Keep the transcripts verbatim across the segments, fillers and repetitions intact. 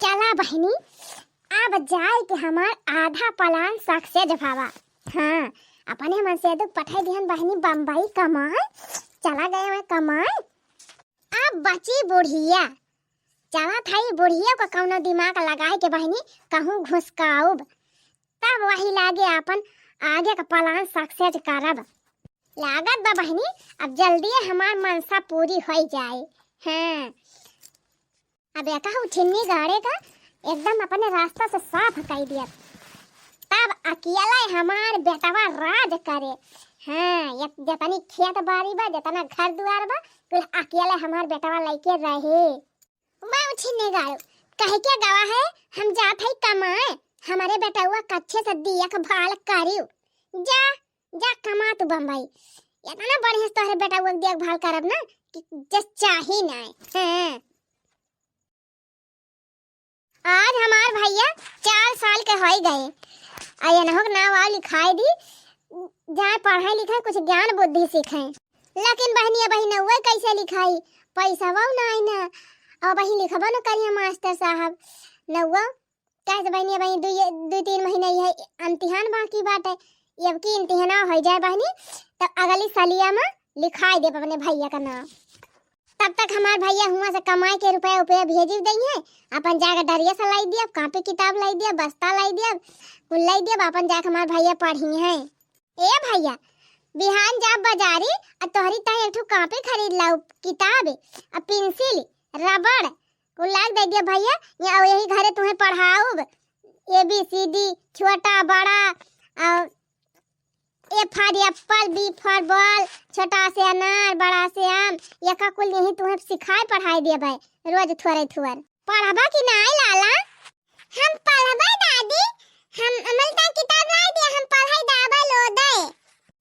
चला बहिनी, अब जाए के हमार आधा plan success भवा। हाँ, अपने मन से दुख पठाई दिहन बहिनी बम्बई कमाए, चला गए वहाँ कमाए। अब बची बुढ़िया, चला था बुढ़िया को कौनो दिमाग लगाए के बहिनी कहूँ घुसकाउब, तब वही लागे अपन आगे का plan success करब। लागत बा बहिनी, अब जल्दी हमार मनसा पूरी होई जाए। हाँ, अब एका उठिन्नी गाड़े का एकदम अपने रास्ता से साफ कई दिया, तब अकेला हमार बेटवा राज करे। हाँ, ये जतनी खेत बाड़ी बा, जतना घर दुआर बा, कुल अकेला हमार बेटवा लइके रहे। मैं उठिन्नी गाड़ू, कहे के गवा है, हम जात है कमाए, हमारे बेटवा कच्छे से दिया के भाल करियो। जा, जा कमा तू बम्बई। इतना बढ़िया से तोहरे बेटवा के देखभाल करब ना कि जस चाही ना। हाँ। आज हमार भैया चार साल के होई गए। आ एनहु के नाव आव लिखाई दी, जाए पढ़ाई लिखाई, कुछ ज्ञान बुद्धि सीखे। लेकिन बहिनी, अबही नौवे कैसे लिखाई? पैसा वो ना आई ना, और अबही लिखबो न करिए मास्टर साहब। नौवा कैसे बहिनी, अबही दुई, दुई तीन महीना ये इम्तिहान बाकी बाटे, ये अब की इम्तिहान हो जाए बहिनी, तब अगली सलिया में लिखाई देब अपने भैया का नाम। तब तक हमार भैया हुआं से कमाए के रुपया उपया भेजी दइहे, अपन जाके डरिया से लाई दियब, कापी किताब लाई दियब, बस्ता लाई दियब, कुल लाई दियब, अपन जाके हमार भैया पढ़ी हैं। ए भैया, बिहान जाब बाजारी, आ तोहरी ताई एक ठो कापी खरीद लाऊ, किताब, आ पेंसिल, रबड़, कुल लाग दे दिया भैया, या यही घरे तुम्हें पढ़ाऊब, ए बी सी डी, छोटा बड़ा, और A for apple, B for ball, छोटा से अनार, बड़ा से आम, एका कुल यही तुम्हें सिखाए पढ़ाई दिया भाई, रोज थोड़े थोड़। पढ़बा कि नाई लाला? हम पढ़बे दादी, हम अमल ता किताब लाई दे, हम पढ़ाई दाबा लो दे।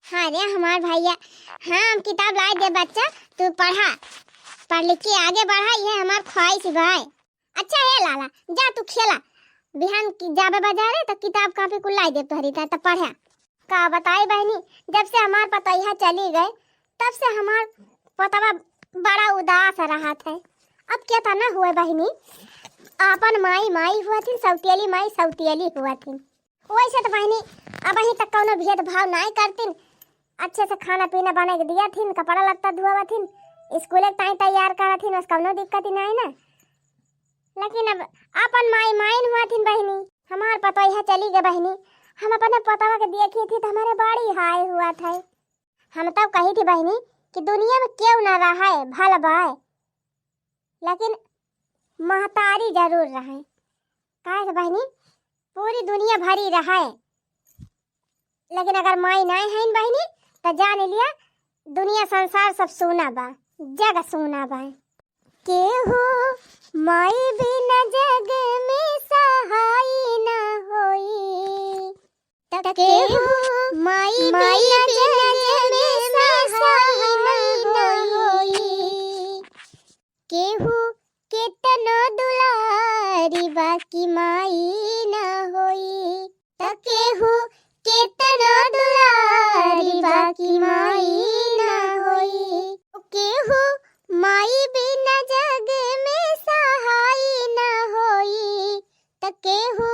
हाँ रे हमार भैया, हाँ हम किताब लाई दे बच्चा, तू पढ़ा, पढ़ लिख के आगे बढ़ा, ये हमार ख्वाहिश भाई। अच्छा हे लाला, जा तू खेला, बिहान की जाबे बाजारे तो किताब कापी कुल लाई देब तोहरी ताई, तो पढ़ा। का बताई बहिनी, जब से हमार पतोहिया चली गए, तब से हमार पतवा बड़ा उदास रहत है। अब केतना हुए बहिनी, आपन माई माई हुआ थिन, सौतेली माई सौतेली हुआ थिन। वैसे तो बहिनी, अबही तक कौनो भेदभाव नाई करतिन, अच्छे से खाना पीना बना के दिया थिन, कपड़ा लत्ता धोवा थिन, स्कूल के ताई तैयार करा थिन, बस कौनो दिक्कत ही नाई ना। लेकिन अब अपन माई माइन हुआ थिन बहिनी, हमार पतोहिया चली गए बहिनी, हम अपने पतवा के देखी थी तो हमारे बड़ी हाय हुआ था। हम तब कही थी बहिनी कि दुनिया में केहू ना रहे भल बाय, लेकिन महतारी जरूर रहे। काहे से बहिनी, पूरी दुनिया भरी रहे, लेकिन अगर माई नाई हईन बहिनी, तो जान लिया दुनिया संसार सब सूना बा, जग सूना बा। केहू माई बिना जग में सहाय ना होई, त केहू माई बिना जग में सहाय ना होई। केहू केतनो दुलारी बाकी माई ना होई, त केहू केतनो दुलारी बाकी माई ना होई। केहू माई बिना जग में सहाय ना होई, त केहू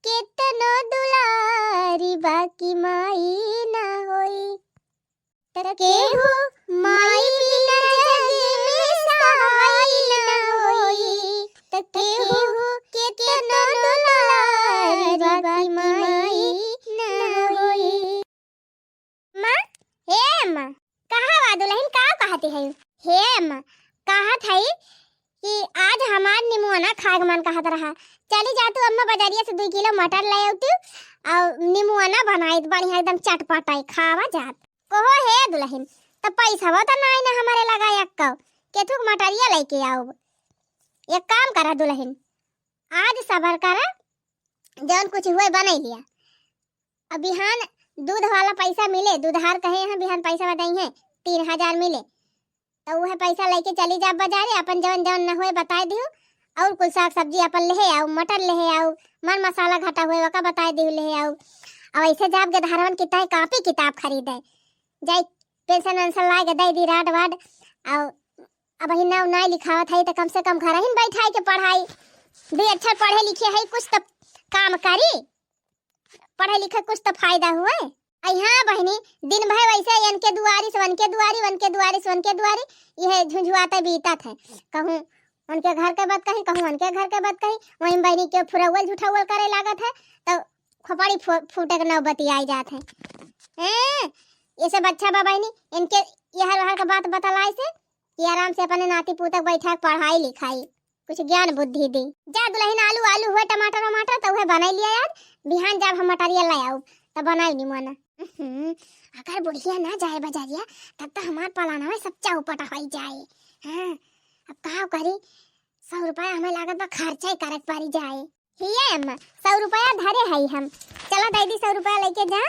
केतनो दुलारी बाकी माई ना होई। त केहू माई बिना जग में सहाय ना होई, त केहू केतनो दुलारी बाकी माई ना होई। माँ, हे माँ, कहाँ बा दुलहिन, का कहती है? हे माँ, कहत है कि आज हमार निमुआना खाए के मन कहत रहा। चली जा तू अम्मा, बजरिया से दुई किलो मटर ले आउती और निमुआना बनाई, बढ़िया एकदम चटपटा खावा जात। कहो हे दुलहिन, त पैसवा त नाई ना हमारे लगा एक्को, केथुक मटरिया लेके आउब। एक काम करा दुलहिन, आज सबर करा, जौन कुछ हुए बनाई लिया। अब बिहान दूध वाला पैसा मिले, दूधहार कहे हैं बिहान पैसा बताई हैं, तीन हजार मिले, तो वह पैसा लेके चली जाब बाजारे, अपन जौन जौन न होए बताए दिहु, और कुल साग सब्जी अपन लेहे आउ, मटर लेहे आउ, मर मसाला घटा हुए वका बताए दिहु लेहे आउ। अब ऐसे जाब गदहरवन की ताई कापी किताब खरीदे, जाई पेंशन वेंशन लाए के दे दी राड वाड। और अब ही नाव नाई लिखावत है तो कम से कम घर ही बैठाई के पढ़ाई, दुइ अक्षर पढ़े लिखे है, कुछ तो काम करी, पढ़े लिखे कुछ तो फायदा हुए। अइ हाँ बहिनी, दिन भर वैसे इनके दुआरी से वनके दुआरी, वनके दुआरी से वनके दुआरी, यह झुंझुआते बीतत है। कहूँ उनके घर के बात कही, कहूँ उनके घर के बात कही, वहीं बहिनी के फुरौल झुठौल करे लागत है, तो खोपड़ी फू-, फूटे के नौबती आई जात है। हैं? ये सब अच्छा बा बहिनी, इनके यहर वहर के बात बतलाए से कि आराम से अपने नाती पूतक बैठा के पढ़ाई लिखाई, कुछ ज्ञान बुद्धि दी। जा दुलहिन, आलू, आलू हुए, टमाटर वमाटर, तो उहे बनाई लिया आज। बिहान जब हम मटरिया ले आउब, तब बनाई निमोना। हम्म, अगर बुढ़िया ना जाए बजरिया, तब तो हमार पलानवा सब चौपट होई जाए। हाँ, अब का करी, सौ रुपया हमें लागत बा खर्चा ही करे के पड़ी जाए। हिये अम्मा, सौ रुपया धरे हई हम। चला दीदी, सौ रुपया लेके जा,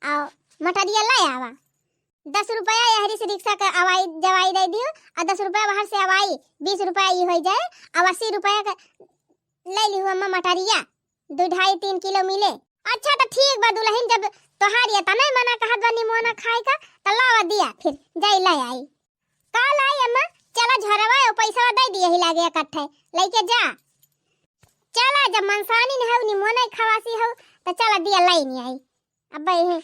आओ मटरिया ले आवा। दस रुपया यहरी से रिक्शा के आवाई जवाई दे दियो, और दस रुपया बाहर से आवाई, बीस रुपया ई होई जाए, और अस्सी रुपया के ले लिहु अम्मा मटरिया, दो ढाई तीन किलो मिले। अच्छा तो ठीक बा दुलहिन, जब तोहार ये तने मना कहत बा निमोना खाए का, तो लावा दिया, फिर जाई ले आई। का लाई अम्मा? चला झरवा, ओ पैसा दे दिए ही लागे इकट्ठे, लेके जा। चला, जब मनसानी न हऊ, निमोना खवासी हऊ, तो चला दिया लाई नहीं आई। अब यही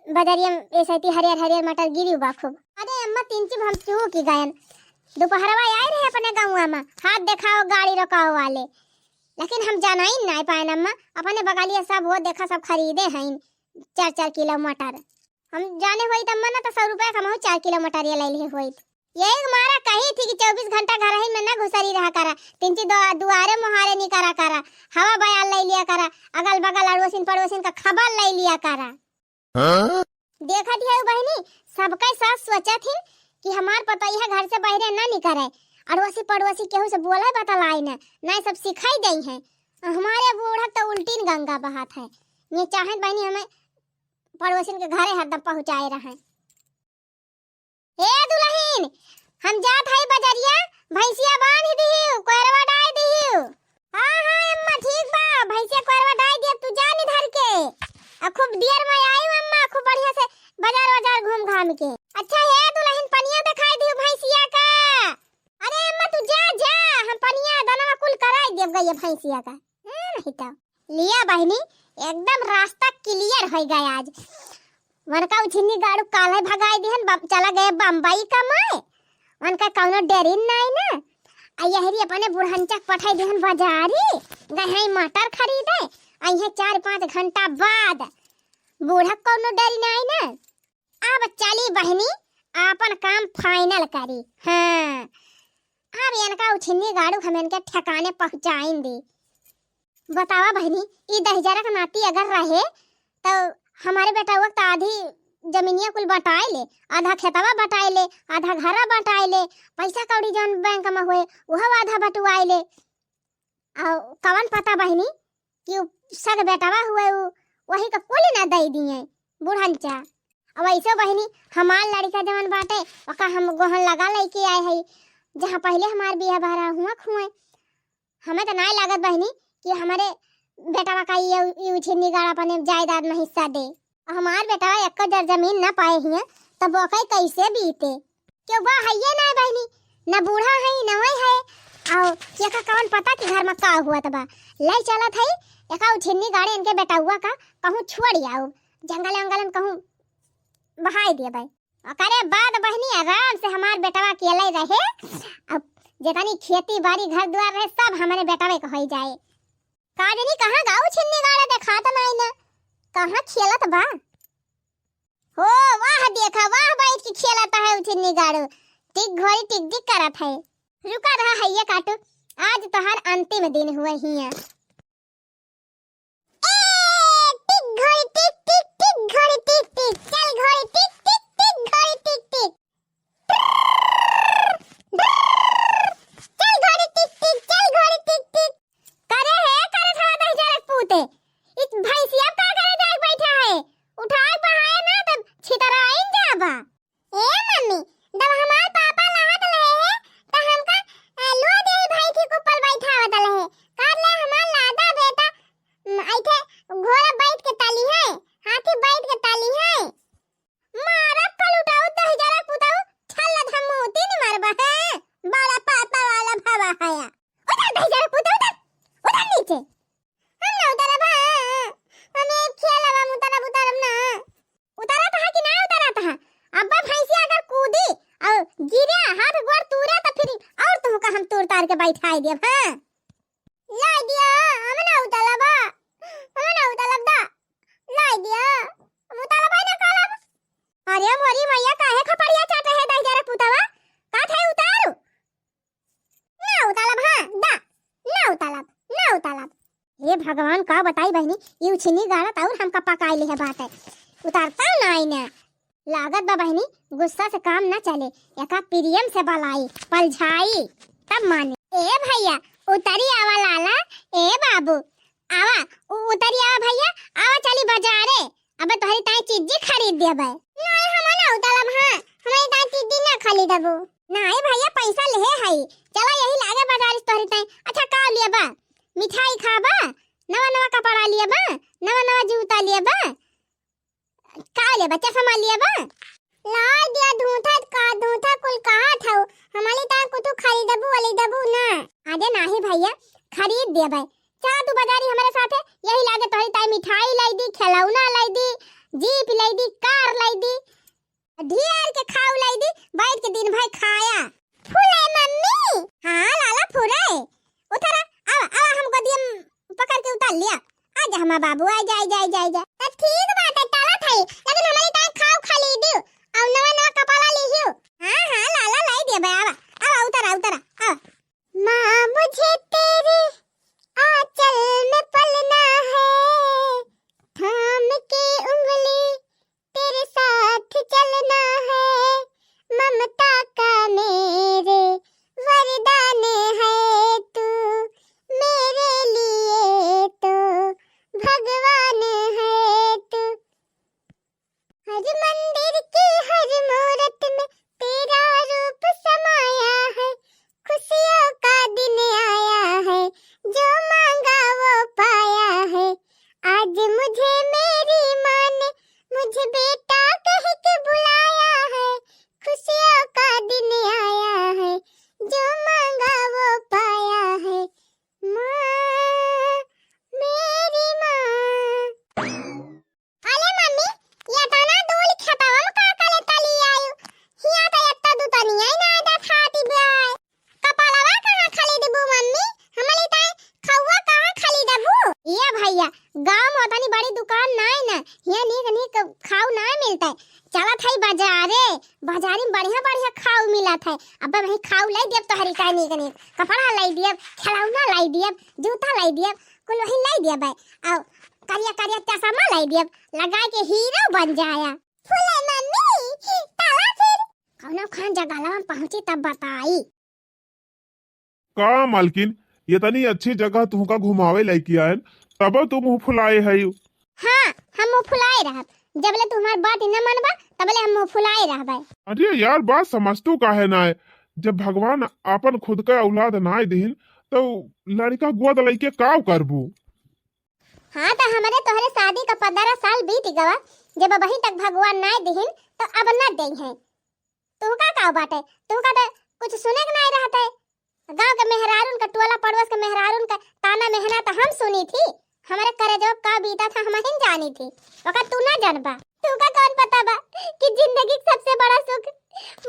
बजरिया में ऐसे हरियर हरियर मटर गिरी बा खूब। अरे अम्मा, तीन चीज हम चूक ही गयन। दोपहरवा आए रहे अपने गाँव में, हाथ देखाओ गाड़ी रोकाओ वाले, लेकिन हम जाना ही नहीं पाए अम्मा। अपने बगलिया सब वो देखा, सब खरीदे हैं चार चार किलो मटर। हम जाने होई त अम्मा ना तो सौ रुपया कमाऊ, चार किलो मटरिया ले लिए होई। यही मारा कही थी कि चउबीस घंटा घर ही में ना घुसरी रहा करा, तिनची दु-, दुआरे मुहारे नहीं करा करा, हवा बयार ले लिया करा, अगल बगल अड़ोसिन पड़ोसिन का खबर ले लिया करा। हाँ? देखत है बहिनी, सबके सास सोचत हिन कि हमार पतोहिया घर से बाहरे ना निकरे, अड़ोसी पड़ोसी केहू से बोले बतलाए ना, ना सब सिखाई दई है। हमारे बूढ़ा तो उल्टीन गंगा बहात है, ये चाहत बहिनी हमें पड़ोसिन के घरे हरदम पहुँचाए रहे। ए दुलहिन, हम जात हई बजरिया, भैंसिया बांध दिहिउ, कोयरवा डाय दिहिउ। हाँ, हाँ, अम्मा, ठीक बा, भैंसिया कोयरवा डाय दिया, तू जा निधर के। आ खूब दियर में आई अम्मा, खूब बढ़िया से बाजार, बाजार घूम घाम के। अच्छा, हे दुलहिन, पनिया देखाई दिहिउ भैंसिया का। अरे अम्मा, तू जा, जा, हम पनिया दनवा कुल कराई देब गइया भैंसिया का। हाँ, नहीं तो। लिया बहिनी, एकदम रास्ता clear होइ गया आज। वनका उछिन्नी गाड़ू काल्हे भगाई दिहन, बम-, चला गए बम्बई कमाए। वनका कौनो डेरिन नाई ना। आ यहरी अपने बुढ़ंचा के पठाई दिहन बाजारी, गए हैं मटर खरीदे। आ इहे चार पाँच घंटा बाद बूढ़ा कौनो डेरी नाई ना। अब चली बहिनी, आपन काम final करी। हाँ, अब इनका उछिन्नी गाड़ू हम इनके ठिकाने पहुँचाइन दी। बतावा बहिनी, ई दहिजरा के नाती अगर रहे, तो हमारे बेटवा के तो आधी जमीनिया कुल बटाए ले, आधा खेतवा बटाए ले, आधा घरा बटाए ले, पैसा कौड़ी जौन बैंक में हुए, उहो आधा बटुआए ले। और कवन पता बहिनी कि उ सग बेटवा हुए, उ वही का कुल ना दे दिए बुढ़ंचा। अब ऐसो बहिनी, हमार लड़का जवन बाटे, ओका हम गोहन लगा लेके आए हई, जहाँ पहले हमार बिया बहरा हुआ खुए। हमें तो नाई लागत बहिनी कि हमारे बेटवा का ये, ये उछिन्नी गाड़ अपने जायदाद में हिस्सा दे। हमार बेटवा एक्को जर जमीन ना पाए हिया, तब ओके कैसे बीते? क्यों बा हइये ना बहिनी, ना बूढ़ा है, ना वही है। आओ, एका कौन पता कि घर में का हुआ तबा। ले चलत है, एका उछिन्नी गाड़े इनके बेटवा का कहूँ छोड़ आओ, जंगल वंगलन कहूँ बहाई दिए भाई। ओकरे बाद बहिनी आराम से हमार बेटवा अकेले रहे। अब जितनी खेती बाड़ी घर द्वार रहे सब हमारे बेटवे के होई जाए। का जानी कहाँ गाऊ छिन्नी गाड़ा देखात नाई ना, कहाँ खेलत बा। हो वाह, देखा वाह, बैठ के खेलत है उछिन्नी गाड़ू, टिक घोड़ी टिक टिक करत है। रुका रहा है ये काटू, आज तोहार अंतिम दिन हुए हिया। ए, टिक घोड़ी टिक टिक, टिक घोड़ी टिक टिक, चल घोड़ी टिक टिक, टिक घोड़ी टिक टिक। चल घोड़ी टिक टिक, चल घोड़ी टिक टिक। करे है, करे थोड़ा दही जरक पूते। इ भैंसिया का करे जाए बैठा है? उठाए बहाए ना तब छितराइन जाबा। ए मम्मी, जब हमार पापा नहात रहे हैं, त हमका, अ, लो दे भाई के ऊपर बैठावत रहे। कर ले हमार मिठाई देब, हाँ। लाई दिया, हम ना उतालब, हम ना उतालब दा। लाई दिया, हम उतालब, ना कालब। अरे मोरी मैया, काहे खपड़िया चाटे है दहिजरा पुतवा? का थे उतारू? ना उतालब, हाँ, दा, ना उतालब, ना उतालब। हे भगवान, का बताई बहिनी, ई उछिनी गाड़त और हमका पकाई लिहे बाटे। उतारता नाई ने। लागत बा बहिनी, गुस्सा से काम ना चले, एका प्रेम से बलाई, पलझाई, तब माने। ए भैया, उतरी आवा लाला, ए बाबू, आवा, उ-, उतरी आवा भैया, आवा चली बाजारे, अबे तोहरी ताई चीजी खरीद देबे। नाई, हम ना उतालब, हाँ, हमरी ताई चीजी ना खरीदबू। नाई भैया, पैसा लेहे हई, चला यही लागे बाजार से तोहरी ताई। अच्छा, का लेबा? मिठाई खाबा? नवा नवा कपड़ा लेबा? नवा नवा जूता लेबा? का लेबा? चश्मा लेबा? लाई दिया धूथा का, धूथा कुल कहा थाऊ, हमरी ताई कुछ खरीदबू, वरीदबू ना? अरे नाही भैया, खरीद देबे। चला तू बाजारी हमरे साथे, यही लागे तोहरी ताई मिठाई लाई दी, खिलौना लाई दी, जीप लाई दी, कार लाई दी। ढेर के खाऊ लाई दी, बैठ के दिन भर खाया। फुले मम्मी। हाँ लाला फुले। उतरा, आवा, आवा, हम गोदिया में पकड़ के उतार लिया। आजा हमार बाबू, आजा, आजा, आजा, आजा। तो ठीक बात है, चला थाई, लेकिन हमरी ताई खाऊ खा ली दियो, और नवा नवा कपड़ा ली हियो। हाँ, हाँ, लाला लाई दिया बे, आवा, आवा, उतरा, उतरा, आवा। माँ, मुझे तेरे आंचल में पलना है, थाम के उंगली तेरे साथ चलना है, ममता का मेरे वरदान है तू, मेरे लिए तो भगवान है तू। हर मंदिर की हर मूरत में तेरा रूप समाया है, खुशियों का दिन आया है, जो मांगा वो पाया है। आज मुझे मेरी माँ ने मुझे बेटा कह के बुलाया है, खुशियों का दिन आया है, जो मांगा वो पाया है। माँ, मेरी माँ। अरे मम्मी, ये तना दूल खेतवा में का करे तली आयु? हिया तो एत्ता दुतनिया ही ना आदा खाती बाय। कपालवा कहाँ खाली देबू मम्मी? हमरी ताई खौवा कहाँ खाली देबू? ये भैया, गाँव में उतनी बड़ी दुकान नाय न, हिया नीक नीक खाऊ नाय मिलता है। चलत है बाजारे, बाजारी में बढ़िया बढ़िया खाऊ मिलत है। अब वही खाऊ लाई दियब तोहरी ताई नीक नीक, कपड़ा लाई दियब, खिलौना लाई दियब, जूता लाई दियब, कुल वही लाई दियब है। और करिया करिया चश्मा लाई दियब, लगा के हीरो बन जाया। फुले मम्मी, ताला फिर। कौनो खान जगहवा में पहुँची तब बताई। का मालकिन, ये तनी अच्छी जगह तुहका घुमावे लेके आयन, तब तू मुँह फुलाए है। हाँ, हम मुँह फुलाए रहब। जबले तू हमार बात न मनबा, तबले हम मुँह फुलाए रहबे। अरे यार, बात समझतू काहे ना है? जब भगवान आपन खुद का औलाद ना दिहिन, तो लड़का गोद लेके का करबू? हाँ, तो हमरे तोहरे शादी का पन्द्रह साल बीत गवा, जब अबहीं तक भगवान नाय दिहिन, तो अब न देइहैं। तुहका का बाटे? तुहका तो कुछ सुने के नाय रहत है। गाँव के मेहरारून का, टोला पड़ोस के मेहरारून का ताना मेहना तो हम सुनी थी। हमरे करेजवा का बीता था, हम ही जानी थी। ओका तू ना जानबा। तुहका कौन पता बा कि जिंदगी के सबसे बड़ा सुख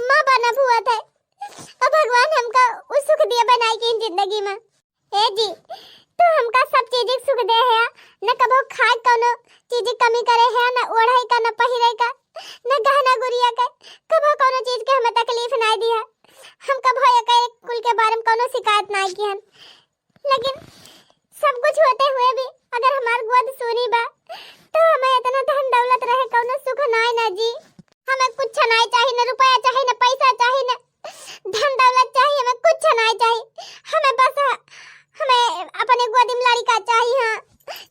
माँ बनब हुआ था। अब भगवान हमका उ सुख दिया बनाई के जिंदगी में। ए जी, तू हमका सब चीज के सुख दे है, न कबो खाए कौनो चीज के कमी करे है, न ओढ़े का, न पहिरे का, न गहना गुरिया के, कबो कौनो चीज के हमें तकलीफ ना दिया। हम कबो एक, एक कुल के बारे में कौनो शिकायत ना किहन, लेकिन सब कुछ होते हुए भी अगर हमार गोद सूनी बा, तो हमें इतना धन दौलत रहे कौनो सुख नाय ना जी। हमें कुछ नाय चाही, न रुपया चाही, न पैसा चाही, न धन दौलत चाही, हमें कुछ नाय चाही। हमें बस ह-, हमें अपने गोदी में लड़का चाही। हाँ,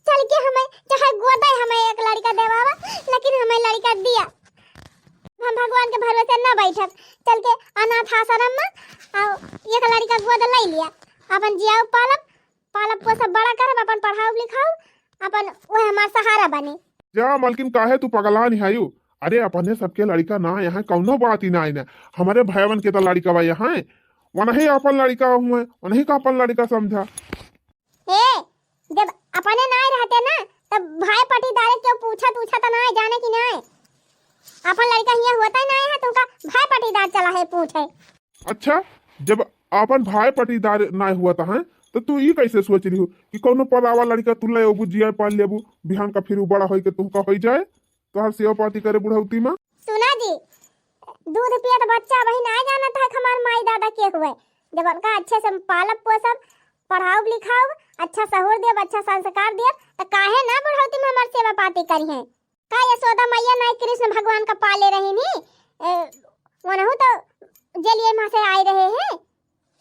चल के हमें चाहे गोदे हमें एक लड़का देवावा, लेकिन हमें लड़का दिया। हम भगवान के भरोसे ना बैठब। चल के अनाथ आश्रम में आओ, एक लड़का गोद ले लिया, अपन जियाओ पालब, पालब पोसब बड़ा करब, अपन पढ़ाओ लिखाओ, अपन वह हमार सहारा बने। जा मलकिन, काहे तू पगलान है यू? अरे अपने सबके लड़का ना यहाँ कौनो बात ही ना है ना, हमारे भाईवन के तो लड़का बा यहाँ, वनही अपन लड़का हुए, वनही का अपन लड़का समझा। ए, जब अपने नाय रहते ना, तब भाई पटीदार के क्यों पूछत उछत नाय, जाने कि नाय? अपन लड़का हियां होता ही नाय है, तुमका भाई पटीदार चला है पूछे। अच्छा, जब आपन भाई पटीदार नाय हुआ तहाँ, तो तू ई कैसे सोच लिहू कि कौनो परावा लड़का तू ले अबू, जिया पाल लेबू, बिहान का फिर उ बड़ा होई के तुमका होई जाए, तोहर सेवा पाती करे बुढ़ौती में? सुना जी, दूध पियत बच्चा वही ना जानत है कि हमार माई दादा के हुए। जब उनका अच्छे से पालब पोसब, पढ़ाउब लिखाउब, अच्छा सहूर देब, अच्छा संस्कार देब, तो काहे ना बुढ़ौती में हमार सेवा पाती करिहें? का यशोदा मैया ना कृष्ण भगवान का पाले रही नी? ए, वनहु तो जेलिए माँ से आए रहे हैं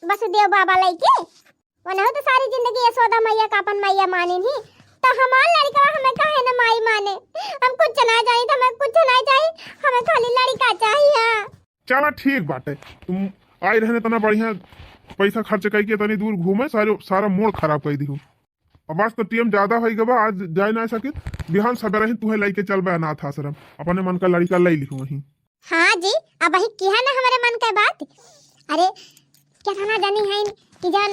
वसुदेव बाबा लइके। वनहु तो सारी जिंदगी यशोदा मैया का अपन मैया माने नी। तो हमार लड़का हमें काहे न माई माने? हम कुछ ना जाई, तो हमें कुछ ना जाई, हमें खाली लड़का चाहिए। चला ठीक बाटे, तुम आई रहने इतना बढ़िया पैसा खर्च करके इतनी दूर घूमे, सारे, सारा मूड खराब कर दिहू। अब आज तो टीएम ज्यादा होई गवा, आज जाए ना सकित, बिहान सबेरे ही तुहे लेके चलबे अनाथ आश्रम, अपने मन का लड़का ले लिहू वहीं। हाँ जी, अब वही किहा ना हमारे मन का बात। अरे, क्या था ना जानी है कि जान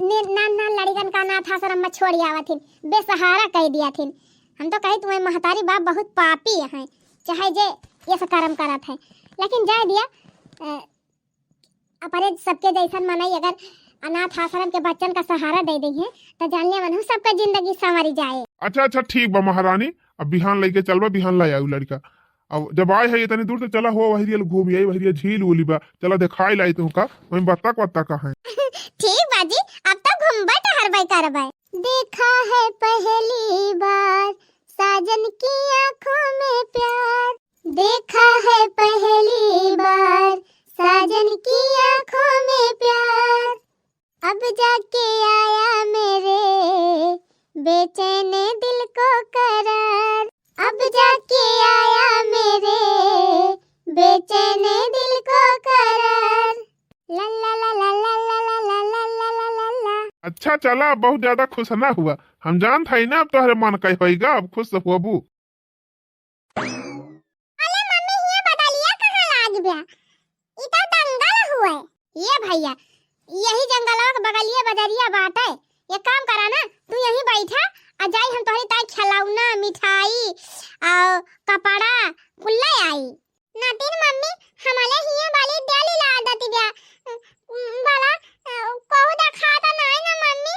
ने-, नान नान लड़िकन का अनाथ आश्रम में छोड़ आवत हिन, बेसहारा कह दिया थिन। हम तो कही तुम्हें महतारी बाप बहुत पापी हैं, चाहे जे ये सब कर्म करत है, लेकिन जाए दिया। अ, अपने सबके जैसन मनई अगर अनाथ आश्रम के बच्चन का सहारा दे दइहें, तो जान ले मनहु सबका जिंदगी संवरी जाए। अच्छा, अच्छा, ठीक बा महारानी, अब बिहान लेके चलबा, बिहान ला आऊ लड़का। अब जब आए है इतनी दूर, तो चला हो वहरिया घूम आई, वहरिया झील उली बा, चला देखाई लाई तुमका, वहीं बत्तख वत्तख का है। ठीक बा जी, अब तो घूमबे टहरबे करबे। देखा है पहली बार साजन की आंखों में प्यार, देखा है पहली बार साजन की आंखों में प्यार। अब जाके आया मेरे बेचैन दिल को करार, अब जाके आया मेरे बेचैन दिल को करार। ला ला ला ला ला ला ला ला ला ला ला ला ला। अच्छा चला, बहुत ज्यादा खुश ना हुआ, हम जानत हई ना अब तोहरे मन कह होइगा, अब खुश होबू। अले मम्मी, हिया बदलिया कहाँ लाग गया? ई त दंगल हुए। ये भैया, यही जंगलवा के बगलिया बजरिया बाटे। ये काम करा ना, तू यहीं बैठा, आ जाई हम तोहरी ताई खिलौना, मिठाई, आ कपड़ा, कुल ले आई। नातिन मम्मी, हमले हिया वाली डाली ला देती ब्या। भला, कहू देखाता नाई ना मम्मी।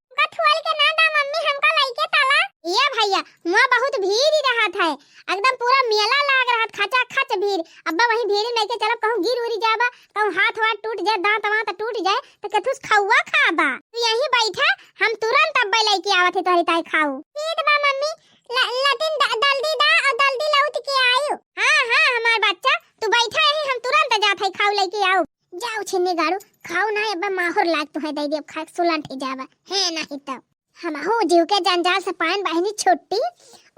हमका थुअल के ना दा मम्मी, हमका लइके तला। ये भैया, वहाँ बहुत भीड़ ही रहत है, एकदम पूरा मेला लाग रहत, खचा खच भीड़। अब्बा वहीं भीड़ में लेके चलब, कहूँ गिर उरी जाबा, कहूँ हाथ वाथ टूट जाए, दांत वांत टूट जाए, तो केथुस खौआ खाबा। तू यहीं बैठा, हम तुरंत अब्बे लेके आवत है तोहरी ताई खाऊ। ठीक बा मम्मी, ल-, लटिन द-, दल्दी दा और दल्दी लौट के आयु। हाँ, हाँ, हमार बच्चा, तू बैठा यहीं, हम तुरंत जात है खाऊ लेके आऊ। जाओ छिन्नी गाड़ू, खाओ ना, अब माहौर लाग तो है, दे दे, खा के सुलंठ ही जावा, है नहीं तो। हम हो जीव के जंजाल से पान बहिनी छुट्टी,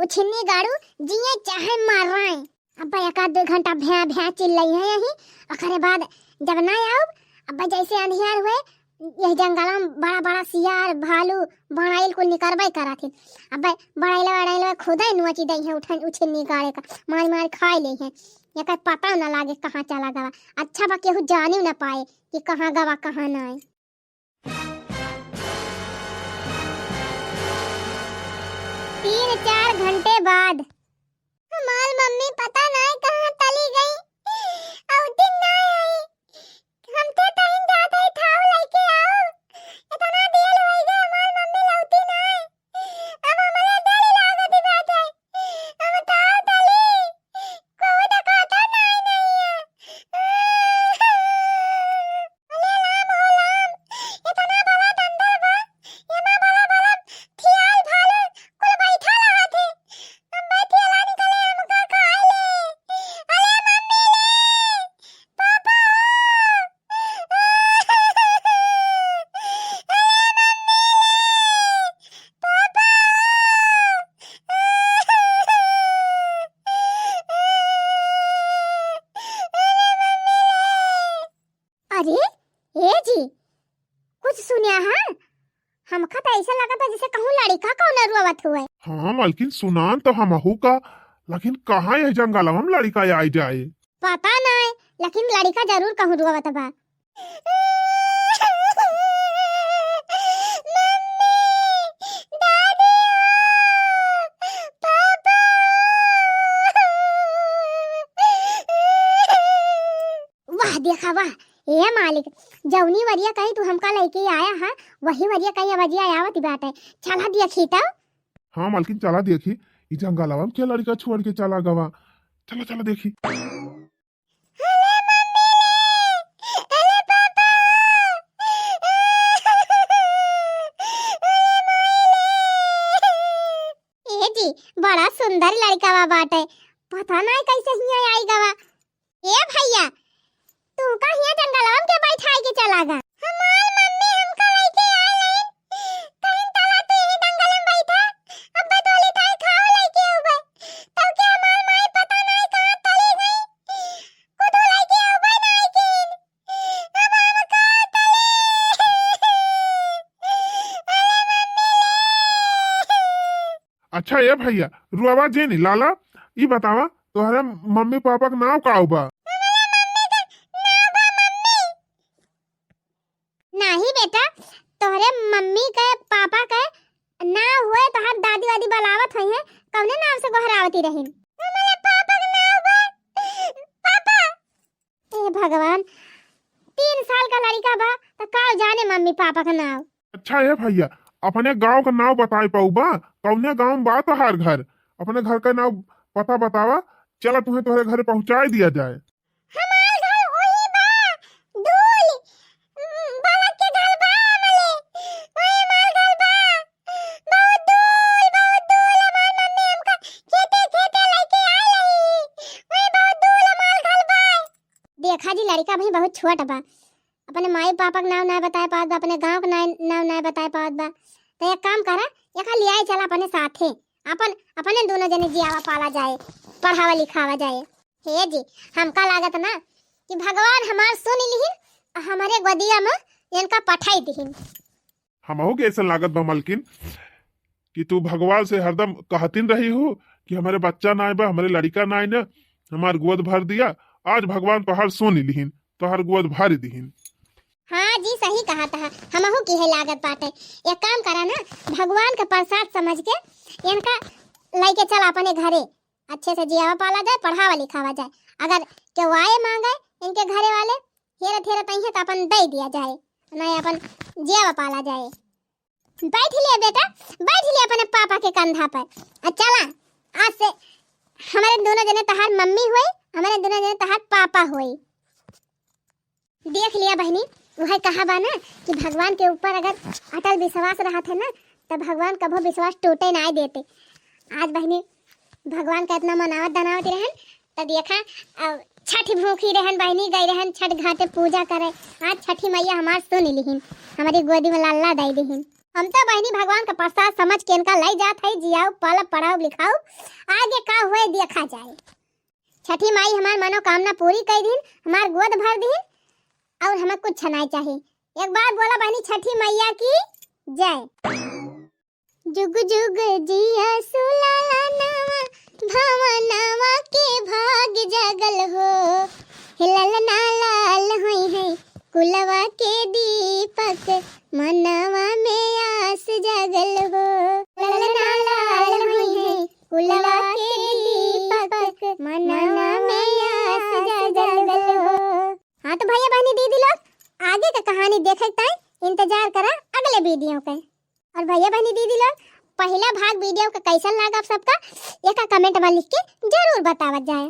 उ छिन्नी गाड़ू जिए चाहे मर रहे। अब एक आध दो घंटा भ्यां भ्यां चिल्लई है यही, ओकरे बाद जब ना आओ, अब जैसे अंधियार हुए, यह जंगल में बड़ा बड़ा सियार, भालू, बड़ाइल कुल निकरबे करत ही। अब बड़ाइल, बड़ाइल खुदे नोची दई है, उठन, उ छिन्नी गाड़े का, मार मार खाए ले है। एकर पता न लागे कहाँ चला गवा। अच्छा बा केहू जानियो न पाए कि कहाँ गवा, कहाँ नाय। तीन चार घंटे बाद। हमार मम्मी पता नाय कहाँ चली गई, अउर दिन नाय आई। हम ते तहिन जात हई, थाव लइके आओ। इतना देर होइ गए, हमार मम्मी लौटी नाय। अब हमरे डर लागत बाटे। अब थाव तली कोई डकाता नाय, नाय है। अरे राम हो राम, इतना बड़ा दंदल बा, एमा बड़ा बड़ा थियाल भालू कुल बैठा रहत है। हम बैठियाला निकले, हमका खाए ले। अरे मम्मी ले, पापा। अरे, ए जी, कुछ सुन्या है? हमका तो ऐसा लगा था जैसे कहूँ लड़का कौन रोवत हुए। हाँ, मालकिन, सुनान तो हमहू का, लेकिन कहाँ यह जंगलवा में लड़का आई जाए? पता नहीं, लेकिन लड़का जरूर कहूँ रोवत बा। मम्मी, दादी, पापा। वाह, देखा, वाह, ए मालिक, जौनी वरिया कहीं तू हमका लइके आया हा, वही वरिया कहीं अवजिया आवत बाटे। चला देखी तब। हाँ मलकिन, चला देखी, ई जंगलवा में के लड़िका छोड़ के चला गवा। चला, चला देखी। अरे मम्मी रे, अरे पापा। ए जी, बड़ा सुंदर लड़िकवा बाटे, पता नाहीं कैसे हियाँ आई गवा। ए भइया, तू का हियाँ जंगलवा में के बैठाई के चला गा? हमार मम्मी हमका लइके आए नहीं, कहीं तला तू यही जंगल में बैठा, अब बदोली ठाई खाओ लइके हुए, तब के हमार माई पता नाहीं कहाँ तली गई, कुदो लइके हुए नाहीं कीन। अच्छा ए भइया, रुआवा जे नी लाला, ई बतावा, तोहरे मम्मी पापा के नाव का बा? नाही बेटा, तोहरे मम्मी के पापा के नाव हुए, तोहार दादी वादी बलावत हुई हैं, कौने नाव से गोहरावती रहिन? हमारे पापा के नाव बा, पापा। ए भगवान, तीन साल का लड़िका बा, त का जाने मम्मी पापा का नाव। अच्छा ए भइया, अपने गांव का नाव बताए पाऊ बा? कौने गांव में बा तोहार घर? अपने घर का नाव पता बतावा, चला तुहें तोहरे घरे पहुंचाई दिया जाए। हमार घर ओही बा, दूल, उम, बलक के घर बा हमले, ओही हमार घर बा। बहुत दूर, बहुत दूर हमार मम्मी हमका खेते, खेते लेके आए रही। वही बहुत दूर हमार घर बा। देखा जी, लड़िका भी बहुत छोट बा, अपने माई पापा के नाव ना बताए पावत बा, अपने गांव के ना, नाव ना बताए पावत बा। तो एक काम करा, एका लियाए चला अपने साथे, अपन, अपने दोनों जने जियावा पाला जाए, पढ़ावा लिखावा जाए। हे जी, हमका लागत ना कि भगवान हमार सुन लिहिन, हमरे गोदिया में इनका पठाई दिहिन। हमहू के ऐसन लागत बा मलकिन कि तू भगवान से हरदम कहतिन रही हो कि हमरे बच्चा नाय बा, हमरे लड़िका नाय न, हमार गोद भर दिया। आज भगवान तोहार सुन लिहिन, तोहार गोद भर दिहिन। हाँ जी, सही कहत ह, हमहू की है लागत बाटे। एक काम करा ना, भगवान के प्रसाद समझ के इनका लइके चल अपने घरे, अच्छे से जियावा पाला जाए, पढ़ावा लिखावा जाए। अगर केहू आए मांगे इनके घरे वाले, हेरत हेरत अइहें त अपन दे दिया जाए, नहीं अपन जियावा पाला जाए। बैठ लिया बेटा, बैठ लिया अपने पापा के कंधा पर। आ चला, आज से हमारे दोनों जने तहार मम्मी होई, हमारे दोनों जने तहार पापा होई। देख लिया बहनी, वह कहा बा ना कि भगवान के ऊपर अगर अटल विश्वास रहत है ना, तब भगवान कभो विश्वास टूटे ना देते। आज बहनी भगवान का इतना मनावत धनावत रहन, त देखा, अ, छठी भूखी रहन बहनी, गई रहन छठ घाटे पूजा करे। आज छठी मैया हमार सुन लिहिन, हमारी गोदी में लाला दे दिहिन। हम तो बहनी भगवान का प्रसाद समझ के इनका लई जात है, जियाऊ, पालब, पढ़ाऊ, लिखाऊ, आगे का हुए देखा जाए। छठी माई हमार मनोकामना पूरी कर दीन, हमार गोद भर दीन और हमें कुछ नहीं चाहिए। एक बार बोला बहनी, छठी मैया की जय। जुग जुग जिया सुललनवा, भवनवा के भाग जागल हो। हे ललना लाल होई है, कुलवा के दीपक, मनवा में आस जागल हो। ललना लाल होई है, कुलवा के दीपक, मनवा में आस जागल हो। हाँ तो भैया बहनी दीदी लोग, आगे का कहानी देखे के ताई इंतजार करा अगले वीडियो के। और भैया बहनी दीदी लोग, पहला भाग वीडियो का कैसन लागा आप सबका, एका कमेंट में लिख के जरूर बतावत जाए।